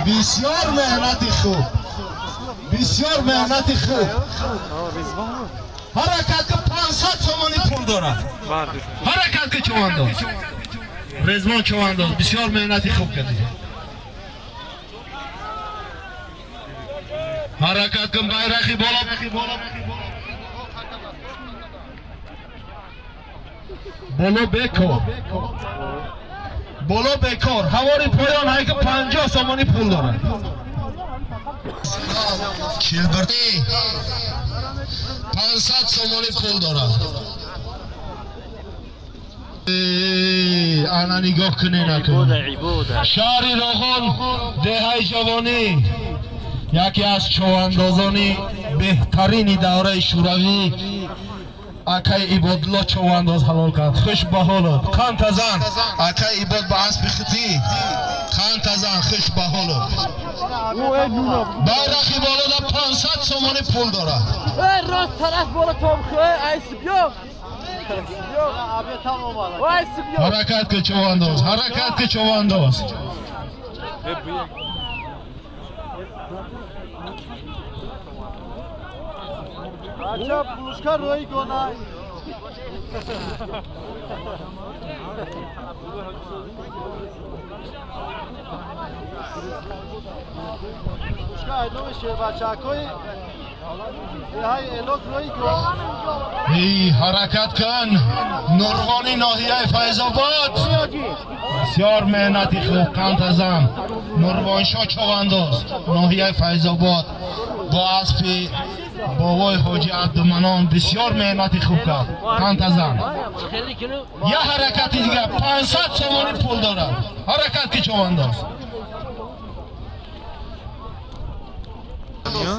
بسیار مهنت خوب، بسیار مهنت خوب. حرکت که 500 تومانی پول دارد. حرکت که چوانداز رضوان چوانداز بسیار مهنت خوب کردی. حرکت کن بیرقی بالا بالا بکار بالا بکار. هواری پایان های که 50 سامانی پول دارد. 41 500 سامانی پول دارد. انا نگاه کنه نکن. شهر راغان دهه جوانی یکی از چواندازانی بهترین دوره شوروی اکای عبادالله چوانداز حلال کرد. خوش به حالت قند تزن اکای عباد به اسب خطی قند تزن. خوش به حالت. بیرقی بالا دا 500 سومانی پول دارد. راست طرف بالا تامخه ایس بیا. حرکت که چوانداز، حرکت که چوانداز. بچه پولشکار روی گناه. ای حرکت کن نوروانی ناحیه فیض آباد. بسیار مهنتی خوب قند ازم نوروان شاه چوانداز ناحیه فیض آباد با اسب بابای حاجی عبدالمنان بسیار مهنتی خوب کرد. قند ازم یه حرکت دیگه 500 سومانی پول دارد. حرکت که چوانداز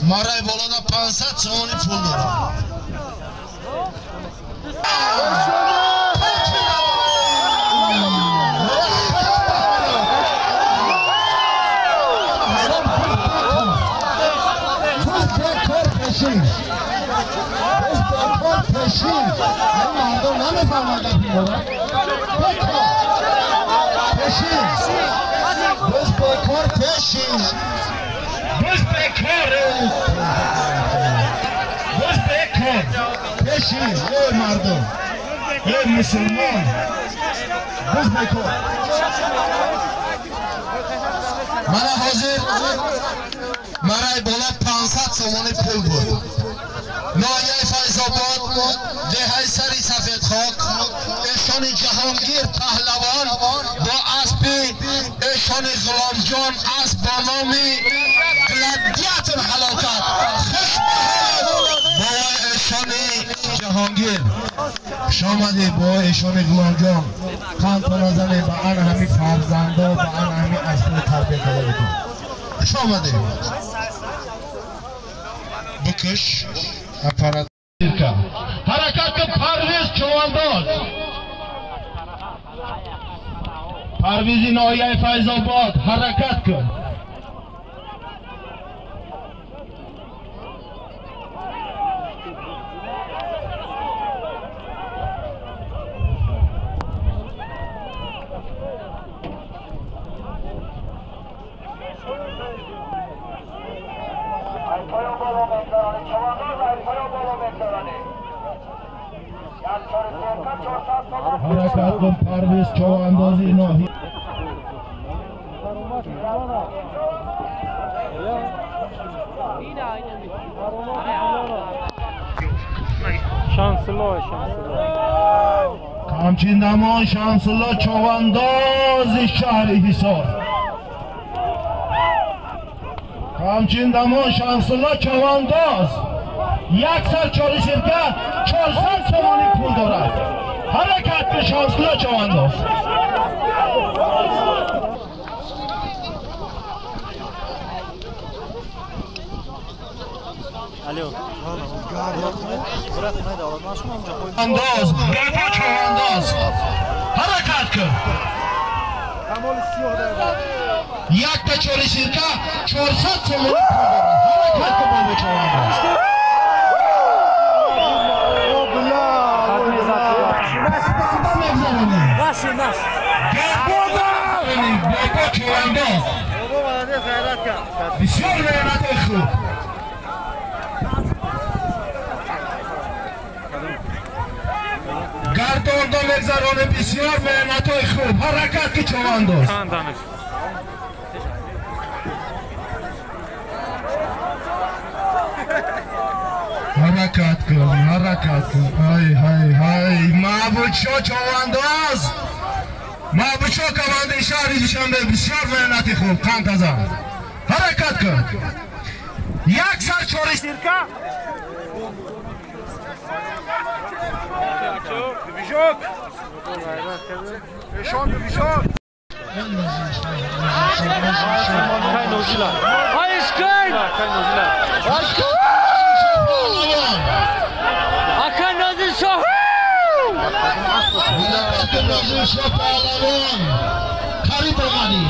مرای بالا دا 500 سومانی پول دارد. ای مردم، ای مسلمان، بز بکار. من حاضر مرای بالا 500 سومانی پول بود. ناحیه فیض آباد دهه سری سفید خاک ایشان جهانگیر پهلوان با اسب ایشان غلامجان اسب با نام گلادیاتور حلال کرد. خوش به حالت بابای ایشان جهانگیر. خوش آمدی با ایشان غلامجان. قند تا نزنه به آن همی فرزنده به آن همی اسب تربیت کرده بکن. خوش آمدی. بکش اپارات حرکت که پرویز چوانداز پرویز ناحیه فیض آباد حرکت کن. Ҳаракат кун Парвиз човандози ноҳия. Шамсулло, Шамсулло. Камчиндамон Шамсулло човандози шаҳри Ҳисор. Камчиндамон Шамсулло човандоз. Як сар чори сирка 400 сомонӣ пул дорад. Ҳаракат кун Шамсулло човандоз. Андоз, бобо човандоз. Ҳаракат кун. Якта чори сирка 400 сомонӣ пул дорад. Ҳаракат кун бобо човандоз. Бобо човандоз. Бисёр меҳнати хуб. Гардонда мегзароне бисёр меҳнатҳои хуб. Ҳаракат ки човандоз. Ҳаракат кун, ҳаракат кун. Ҳай, ҳай, ҳай. Маҳбудшо човандоз. Маҳбудшо командаи шаҳри Душанбе бисёр меҳнати хуб. Қандтазан. Ҳаракат кун. Як сар чори сирка. Қариб омадӣ.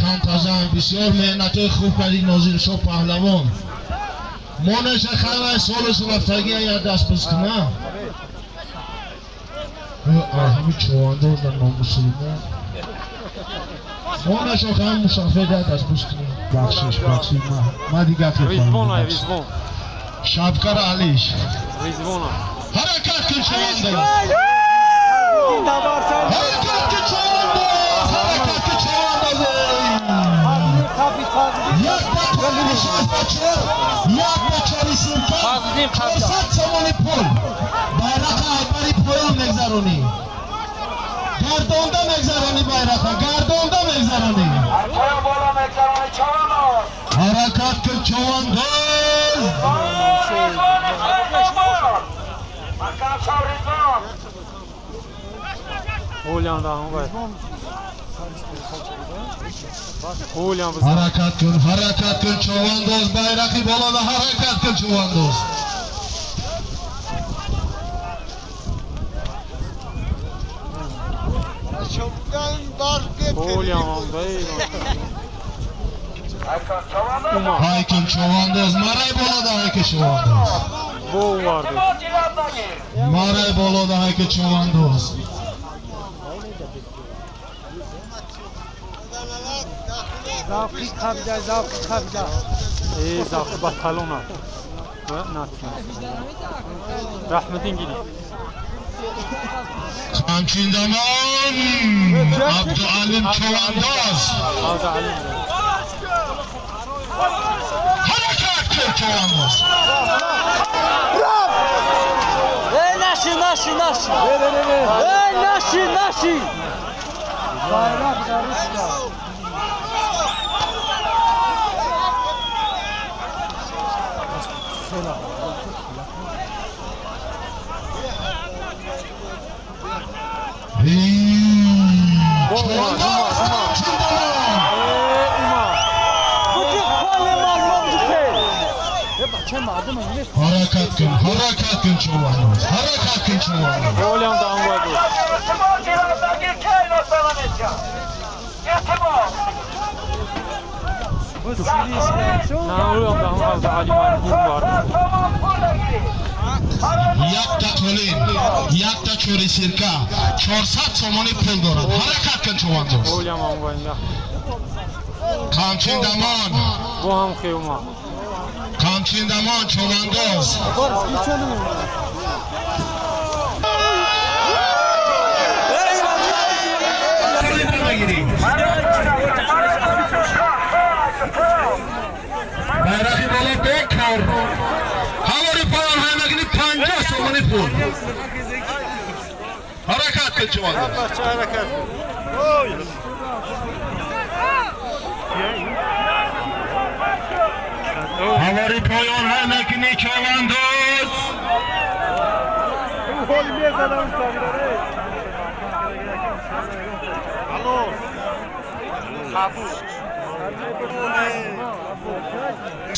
Қандтазан бисёр меҳнатҳои хуб кардӣ Нозиршо паҳлавон. Монеша хайвай солаш рафтагӣ як даст биз куна. Ҳами човандоз дар номусулмон. Монеша хай мусафед як даст биз куна. Бахшиш, бахшиш ма дигар хел. Шабкар Алиш. Ҳаракат кун човандоз. Ҳаракат кун човандоз. Ҳаракат кун човандоз. Якта чори сирка 400 сомонӣ пул. Байрақа айбари поён мегзаронӣ. Гардонда мегзаронӣ байрақа, гардонда мегзаронӣ. Ҳаракат кун човандоз. Ҳаракат кун, ҳаракат кун човандоз, байрақи болода ҳаракат кун човандоз. Ҳайкун човандоз, марай болода ҳайки човандоз. Марай болода ҳайки човандоз. Завқи қабда, завқи қабда. Завқи баталона. Раҳматин гири. Камчиндамон Абдуалим човандоз. Ҳаракат кун човандоз. Эй наши, наши, наши. Эй наши, наши. Байрақ дар ручка. Ҳаракат кун, ҳаракат кун човандоз, ҳаракат кун човандоз. Якта толин, якта чори сирка 400 сомонӣ пул дорад. Ҳаракат кун човандоз. Қамчиндамон. Бо ҳам хеума. Қамчиндамон човандоз. Байрақи боло бекор. Ҳавори поён ҳай мекунӣ 50 сомонӣ пул. Ҳаракат кун човандоз. Ҳавори поён ҳай мекунӣ човандоз.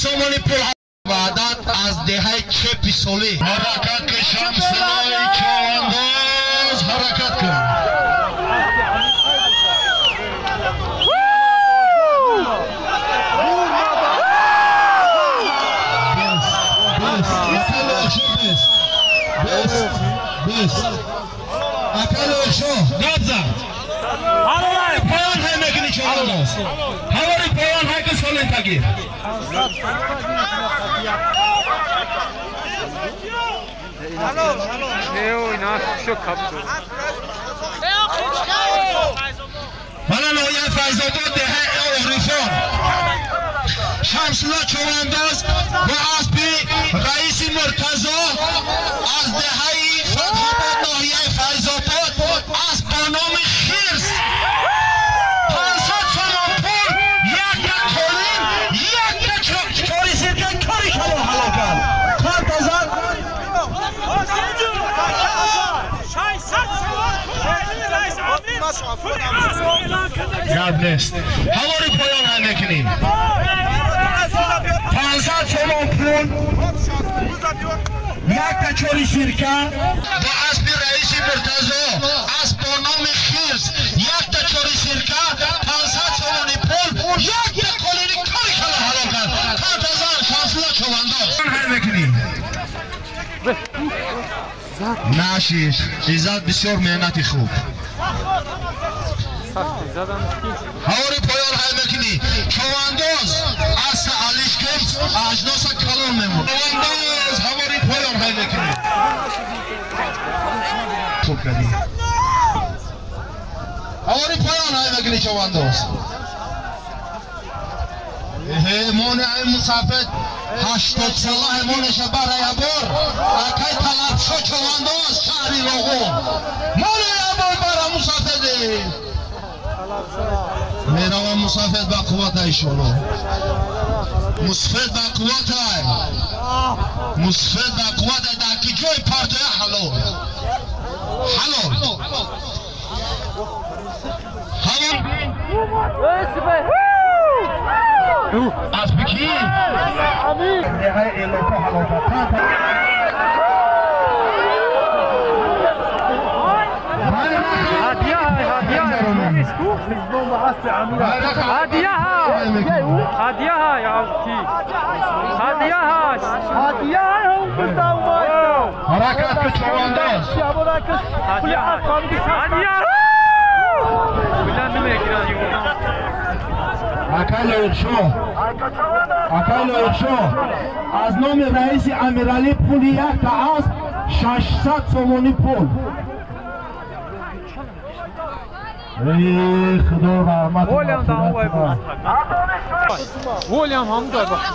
Сомони пул ваъдат аз деҳаи чепи солӣ. Ҳаракат кун Шамсуллои човандоз, ҳаракат кун. Гап зад. Ҳавори поён ҳай мекунӣ човандоз. Ҳавори поён ҳай ки солин тагир. Мана ноҳияи Файзобод деҳаи Орифон. Шамсулло човандоз бо аспи раиси Муртазо аз деҳаи Фатҳобод ноҳияи Файзобод асп бо номи Хирс 500 сомон пул, якта қолин, якта чори сирка кори шало ҳалол кард. Карта зад. Гап нест. Ҳавори поён ҳай мекунем. 500 сомон пул, якта чори сирка бо аспи раиси Муртазо, асп бо номи Хирс, якта чори сирка, 500 сомони пул, якта қолини кори шало ҳалол кард. Карта зад Шамсулло човандоз. Ҳай мекунем. Нашиш, иззат бисёр меҳнати хуб. Ҳавори поён ҳай мекунӣ. Човандоз аста алиш кун, ажноса калон мемон. Човандоз ҳавори поён ҳай мекунӣ. Хуб кардӣ. Ҳавори поён ҳай мекунӣ човандоз. Монеаи мусафед 80 сола ҳемонеша барая бор. Акай талабшо човандоз шаҳри Роғун. Монеа бор бара мусафеде. Меравам мусафед ба қуввата иншолло. Мусафед ба қувватай. Мусафед ба қувватай дар ки ҷои партоя ҳалол. Ҳалол. Ҳамон аспи ки? Деҳаи Элофа ҳалол кард. Ҳаракат кун човандоз. Акай Лоиқшо, акай Лоиқшо, аз номи раиси Амиралӣ пули якта асп 600 сомонӣ пул. Эй Худо раҳмат.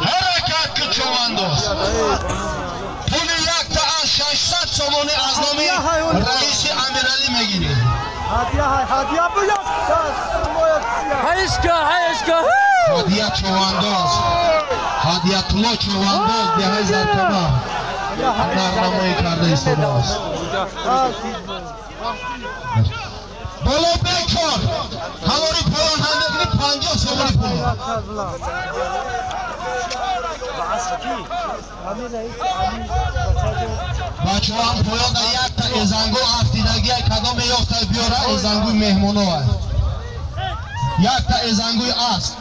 Ҳаракат кун човандоз. Пули якта аз 600 сомонӣ аз номи раиси Амиралӣ мегирӣ. Ҳадия човандоз, Ҳадиятулло човандоз деҳаи Зартоба ҳунарнамоӣ карда истодааст. Боло бекор. Ҳавори поён ҳай мекунӣ 50 сомонӣ пул. Бачаҳоам поён дар якта эзангу афтидагия кадоме ёфта биёра эзангуи меҳмоноа. Якта эзангуи асп.